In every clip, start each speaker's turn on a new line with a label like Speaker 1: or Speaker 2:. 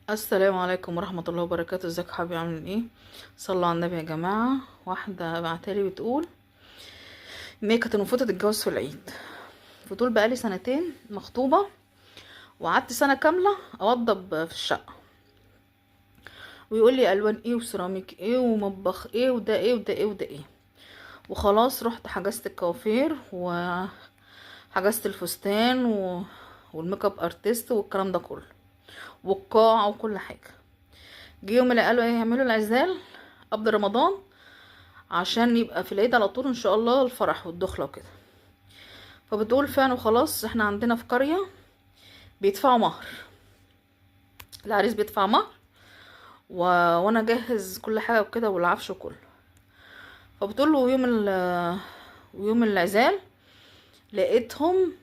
Speaker 1: السلام عليكم ورحمة الله وبركاته. ازيك يا حبيبي؟ عاملين ايه؟ صلوا على النبي يا جماعة. واحدة بعتالي بتقول ان هي كانت المفروض تتجوز في العيد، فطول بقالي سنتين مخطوبة، وقعدت سنة كاملة اوضب في الشقة، ويقول لي الوان ايه وسيراميك ايه ومطبخ ايه وده ايه وده ايه وده ايه، وخلاص رحت حجزت الكوافير وحجزت الفستان وال make up artist والكلام ده كله والقاعة وكل حاجة. جه يوم اللي قالوا ايه يعملوا العزال قبل رمضان عشان يبقى في العيد على طول ان شاء الله الفرح والدخله وكده. فبتقول فعلا وخلاص احنا عندنا في قرية بيدفعوا مهر، العريس بيدفع مهر وانا اجهز كل حاجة وكده والعفش وكله. فبتقول له يوم العزال لقيتهم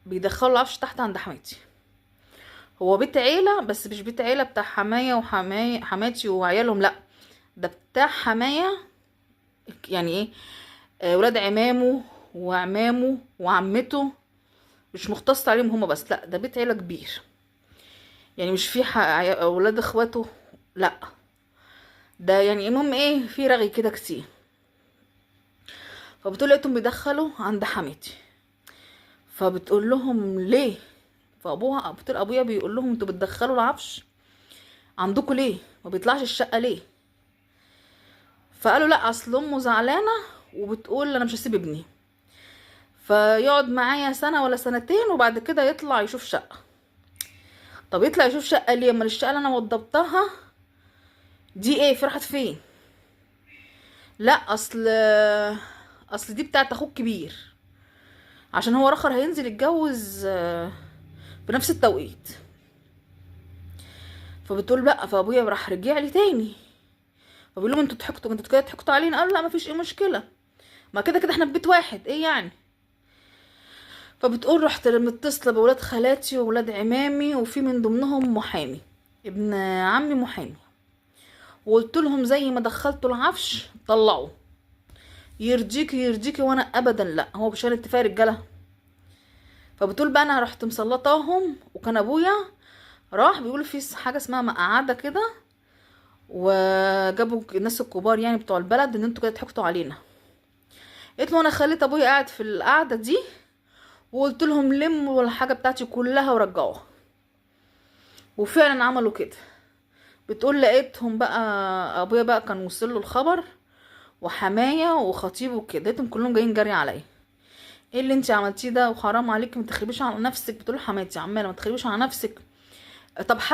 Speaker 1: بيدخلوا العفش تحت عند حماتي. هو بيت عيله بس مش بيت عيله بتاع حماية وحماية حماتي وعيالهم، لا ده بتاع حماية، يعني ايه، ولاد عمامه وعمامه وعمته، مش مختص عليهم هما بس، لا ده بيت عيله كبير، يعني مش في اولاد اخواته، لا ده يعني المهم ايه في رغي كده كتير. فبتقول لقيتهم بيدخلوا عند حماتي، فبتقول لهم ليه؟ فابوها بتقول ابويا بيقول لهم انتوا بتدخلوا العفش عندكم ليه؟ ما بيطلعش الشقة ليه؟ فقالوا لا اصل امه زعلانة وبتقول انا مش هسيب ابني، فيقعد معايا سنة ولا سنتين وبعد كده يطلع يشوف شقه. طب يطلع يشوف شقه ليه؟ امال الشقة اللي انا وضبطها دي ايه؟ فرحت فين؟ لا اصل دي بتاعت اخوك كبير، عشان هو رخر هينزل يتجوز في نفس التوقيت. فبتقول لا، فابويا راح رجع لي تاني فبيقول لهم انتوا ضحكتوا، انتوا كده ضحكتوا علينا. قالوا لا مفيش ايه مشكلة، ما كده كده احنا في بيت واحد، ايه يعني. فبتقول رحت متصلة بولاد خالاتي وولاد عمامي، وفي من ضمنهم محامي، ابن عمي محامي، وقلت لهم زي ما دخلتوا العفش طلعوه، يرضيكي يرضيكي، وانا ابدا لا، هو مش اتفاق رجاله. فبتقول بقى انا رحت مسلطاهم، وكان ابويا راح بيقولوا في حاجة اسمها مقعده كده، وجابوا الناس الكبار يعني بتوع البلد ان انتوا كده ضحكتوا علينا. قلت له انا خليت ابويا قاعد في القعدة دي، وقلت لهم لموا الحاجة بتاعتي كلها ورجعوها، وفعلا عملوا كده. بتقول لقيتهم بقى ابويا بقى كان وصل له الخبر، وحماية وخطيبه وكده، لقيتهم كلهم جايين جري عليا، ايه اللي انت عملتيه ده وحرام عليك ما تخربيش على نفسك. بتقول حماتي عماله ما تخربيش على نفسك، طب حتى